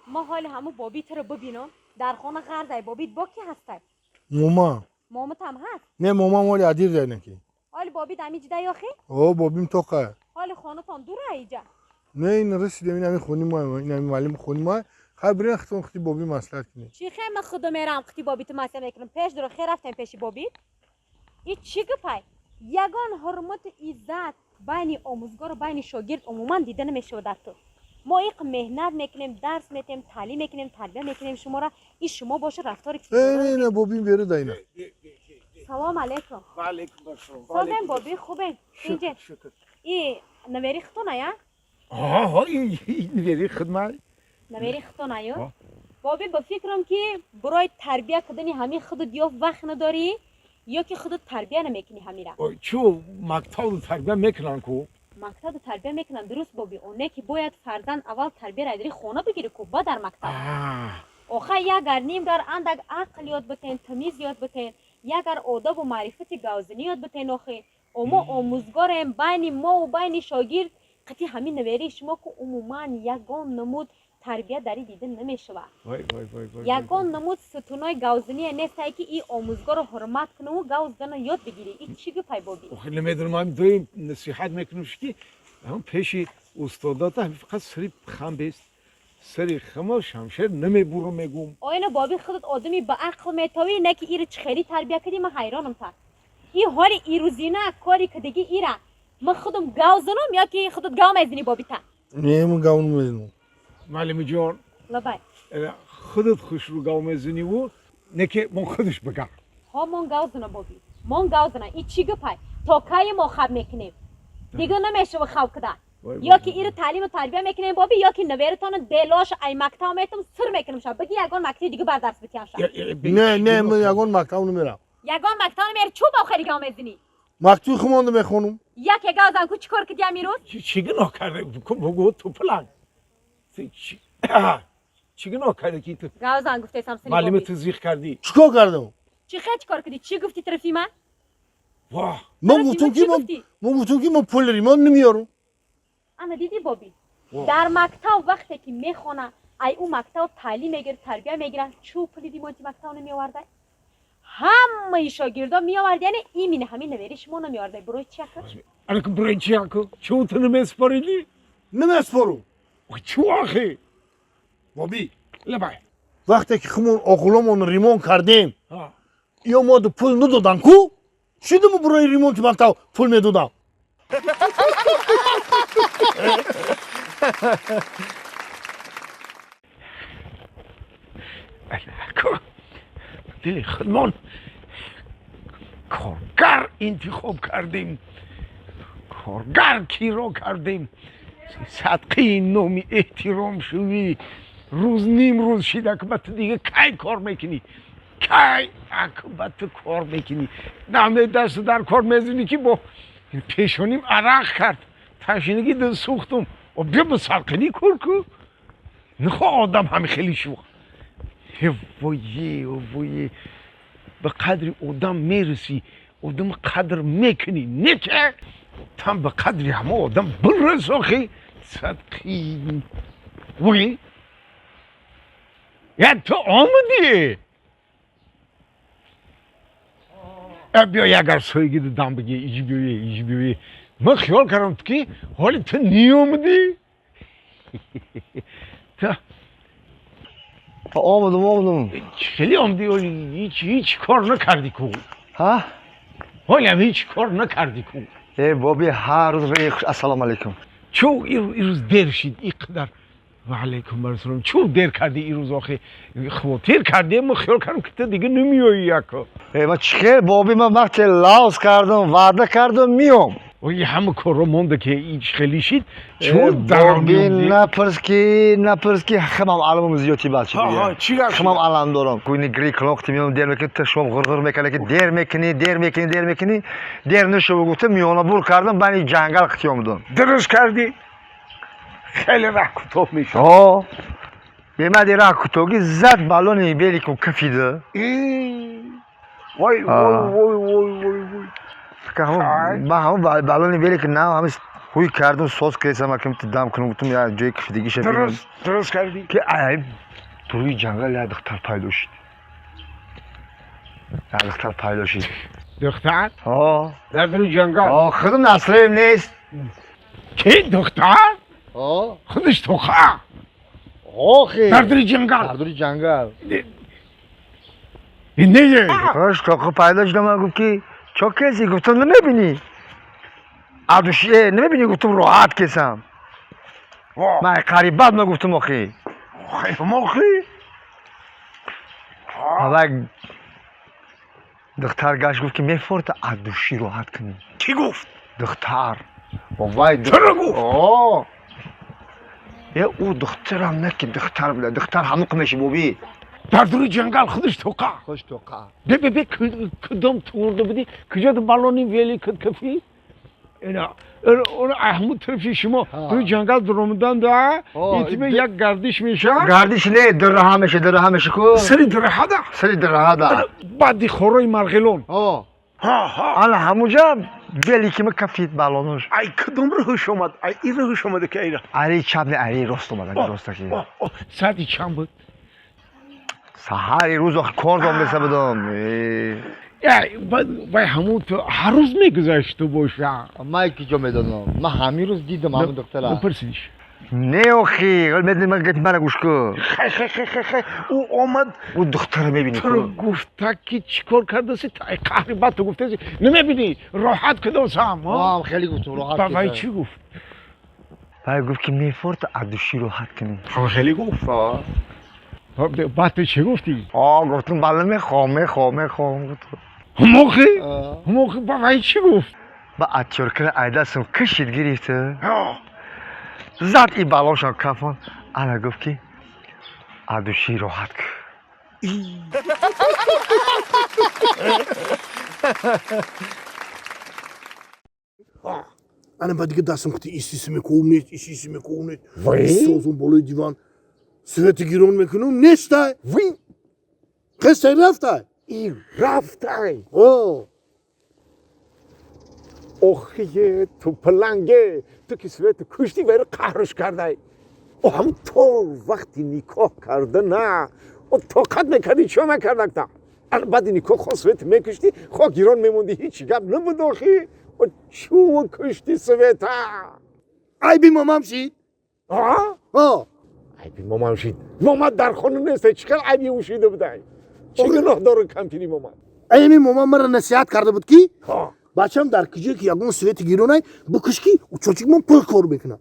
Ма ҳоли ҳаму бобитро бибинам дар хона ғарзай. Бобит бо ки ҳастай? Мома. Моматам ҳаст? Не, момам ҳоли адир дайнаки. Ҳоли бобит ҳамиҷида ёхи? О, бобим тоқа. Ҳоли хонатон дура иҷа? Не, ин расидем, ин ҳами хони мо, ин ҳами маълими хони мо. Хай, бирен, хитон хити боби маслиҳат кунед. Чӣ хе, ма худо мерам, хити бобиту маслиҳат мекунам. Пеш дуро хе, рафтем пеши бобит. И чӣ гапай? Ягон ҳурмату иззат байни омӯзгору байни шогирд умуман дида намешавад дар ту. Мо иқ меҳнат мекунем, дарс метем, таълим мекунем, тарбия мекунем шуморо, и шумо боша рафтори Не, не, бобим беру дайна. Салом алейкум. Ва алейкум ассалом. Созем, боби, хубем? Инҷе и навери хитона я? Ҳа, ин навери хидмат. Навери хитона ё? Боби, ба фикрам, ки барои тарбия кардани ҳамин худут ё вақт надорӣ, ё ки худут тарбия намекунӣ ҳамира. Чу, мактабу тарбия мекунанд ку. Мактабу тарбия мекунанд, дуруст, боби, оне ки бояд фарзанд аввал тарбияро айдари хона бигирӣ ку, ба дар мактаб. Охай, ягар нимгар андак ақл ёд битен, тамиз ёд битен, ягар одобу маърифати гавзинӣ ёд битен. Охи, мо омӯзгорем, байни мову байни шогирд қити ҳамин наверии шумо ку умуман ягон намуд тарбия дари дида намешавад. Ягон намуд сутунои гавзиние нестае, ки и омӯзгорро ҳурмат кунаву гав зидана ёд бигирӣ. И чӣ гапай, боби? Охи, намедонам, ҳам доим насиҳат мекунам, ки ҳам пеши устодата фақат сари хам бест, сари хама шамшер намебурам, мегум. Оина, боби, худат одами ба ақл метовӣ, не ки иро чӣ хелӣ тарбия кардӣ, ман ҳайронам. Та и ҳоли ирӯзина кори кардагӣ, ира ман худам гав занам ё ки худат гав мезанӣ, бобита? Не, ман гав намезанам. Маълими ҷон. Лабай. Худат хушрӯ гав мезаниву не ки мон худаш бигав. Ҳо, мон гав зана, боби, мон гав зана. И чӣ гапай? То кайи мо хаб мекунем? Дига намешава хаб куда. Ё ки иро таълиму тарбия мекунем, боби, ё ки навератона делош ай мактаб метам, сир мекунам ша, биги ягон мактаби дига бар дарс битиям ша. Не, не, ман ягон мактаб намерам. Ягон мактаб намери? Чӯ бо хеле гав мезанӣ? Мактаби хумонда мехонам. Яке гав зан ку, чӣ кор кардиям ирӯз? Чӣ гуноҳ карда? Бугу, ту пилан чӣ гуноҳ карда, ки ту Гав зан гуфтесам. Маълими ту зиқ кардӣ? Чӣ кор кардам? Чӣ хе, чӣ кор кардӣ? Чӣ гуфтӣ тарафи ман? Воҳ! Ман гуфтам, ки ман гуфтам, ки ман пули ремонт намеёрам. Ана дидӣ, боби, дар мактаб вақте ки мехона, ай ӯ мактаб таълим мегирад, тарбия мегирад, чӯ пули ремонти мактаб намеоварда? Ҳамаи шогирдо меовард, яъне имини ҳамин навери шумо намеоварда. Барои чи ака? Анаку, барои чи аку? Чӯ ту намеспоридӣ? Намеспорум. Чӯ охи? Боби. Лабай. Вақте ки хумон оғломон ремонт кардем, ё мо пул надодан ку, шидуму барои ремонти мактаб пул медодам? Дили худмон коргар интихоб кардем, коргар киро кардем. Садқии номи эҳтиром шувӣ, рӯз ним рӯз шида, ба ту дига кай кор мекунӣ? Кай ба ту кор мекунӣ? Наме дасту дар кор мезунӣ, ки бо пешоним арақ кард, ташинагӣ дил сӯхтум. Бия, ба сарқинӣ кор ку. Нихо, одам ҳами хеле шух. Вое, вое, ба қадри одам мерасӣ, одам қадр мекунӣ, не ки там ба қадри ҳама одам бирас. Охи, садқи вой, я ту омадӣ. Биё, ягар соигиди дам биги, иҷи биёе, иҷи биёе. Ман хиёл кардам, ки ҳоли ту ниомадӣ. Омадам, омадам. Хеле омадӣ, ҳеҷ ҳеҷ кор накардӣ ку. Ҳа. Ҳолиам ҳеҷ кор накардӣ ку. Э, боби, ҳар рӯз рӯи хуш. Ассалому алайкум. Чӯ ирӯз дер шид иқадар? Ва алайкум ассалом. Чӯ дер кардӣ ирӯз охи? Хотир кардӣ, ман хиёл кардам, ки ту дига намеоӣ яко. Э, ман чӣ хел, боби? Ман вақте лавз кардам, ваъда кардам, миём. Ой, ҳама корро монда, ки ҳеҷ хеле шид. Чӯ? Боби, напурс, ки напурс, ки хамам аламам зиёдти бад шид. Хамам алам дорам. Куни гри клоқти миём, дер мекунӣ, ту шумо ғурғур мекарда, ки дер мекунӣ, дер мекунӣ, дер мекунӣ. Дер нашува гуфта, миёна бур кардам, байни ҷангал қити омадам. Дуруст кардӣ, хеле раҳ кӯтоҳ мешуд. Ҳо, бемади раҳ кӯтоҳгӣ зад, баллони великум кафида. Вой, вой, вой, вой, вой, вой! Ман ҳамон баллони велик нав ҳами. Ҳуй кардум, соз кесам, аким дам кунам, гуфтум я ҷои кифидигиша бинам. Дуруст, дуруст кардӣ. Ки ай туи ҷангал як духтар пайдо шуд. Як духтар пайдо шуд. Духтар? Ҳо. Дар дури ҷангал? Ҳо, худам наслем нест. Ки духтар? Ҳо. Худаш тоқа. Охи. Дар дури ҷангал. Дар дури ҷангал. Не. Худаш тоқа пайдо шуд, ман гуфт ки чо кеси? Гуфтам намебинӣ. Адуши намебинӣ, гуфтам роҳат кесам. Ман қарибат ма гуфтам охи. Охи. Авак духтар гашт гуфт ки мефорта адуши роҳат кунӣ. Кӣ гуфт? Духтар. Вай Чаро гуфт? О. Е ӯ духтарам не ки духтар буда, духтар ҳамуқ меши бобӣ. Дар дури ҷангал худаш тоқа. Худаш тоқа. Бе бе бе кудом туурда будӣ? Куҷо балони вели куд кафӣ? Ина он аҳмуд тарафи шумо дури ҷангал дуромадан да итиме як гардиш мешавад. Гардиш не, дираҳа меша, дираҳа меша ку. Сари дираҳада? Сари дираҳада. Баъди хорои Марғилон. Ҳо. Ҳа, ҳа. Ана ҳамуҷа вели ки ма кафид балонош. Ай кудом роҳуш омад? Ай ин роҳуш омада ки айра? Ари чап не, ари рост омад, ари роста ки. Соати чанд буд? Саҳари рӯз охи кор дом беса будам. Вай ҳамун ту ҳар рӯз мегузашт ту боша. Ман ки ҷо медонам. Ман ҳамин рӯз дидам ҳамун духтара. Напурсидиш. Не охи, медонӣ ман гапи мана гӯш кун. Хай хай хай хай хай, ӯ омад. Ӯ духтара мебинӣ туро гуфта ки чӣ кор кардаси? Ай қаҳри бад ту гуфтаси намебинӣ роҳат кудосам. Ҳам хеле гуфтум роҳат. Ба вай чӣ гуфт? Вай гуфт ки мефорта адуши роҳат кунӣ. Ҳам хеле гуфт. Баъд ту чӣ гуфтӣ? О, гуфтум бале мехоҳам, мехоҳам, мехоҳам. Ҳамохи? Ҳамохи ба вай чӣ гуфт? Ба атёркара айдасам кашид гирифта. Зад и балоншам кафон. Ана гуфт ки адуши роҳат кун. Ана ба дига дастам кути исиси мекунам нест, исиси мекунам нест. Созум болои диван. Свети гирон мекунам нестай. Ви? Қестай рафтай. И рафтай. О. Охие ту паланге, ту ки свету кушти вайро қаҳрш кардай. О ҳам то вақти никоҳ карда на. О тоқат мекардӣ чо мекардакта? Ана баъди никоҳ хо свет мекушти, хо гирон мемонди, ҳеҷ гап набуд охи. О чӯ кушти света? Айби мамам шид? А? О. Айби мамам шид. Мамат дар хона нест, чӣ хел айби ӯ шида будай? Чӣ гуноҳ дорад кампини мамат? Айми мамам маро насиҳат карда буд ки бачам дар куҷое ки ягон свети гиронай бикуш ки чочикмон пул кор мекунад.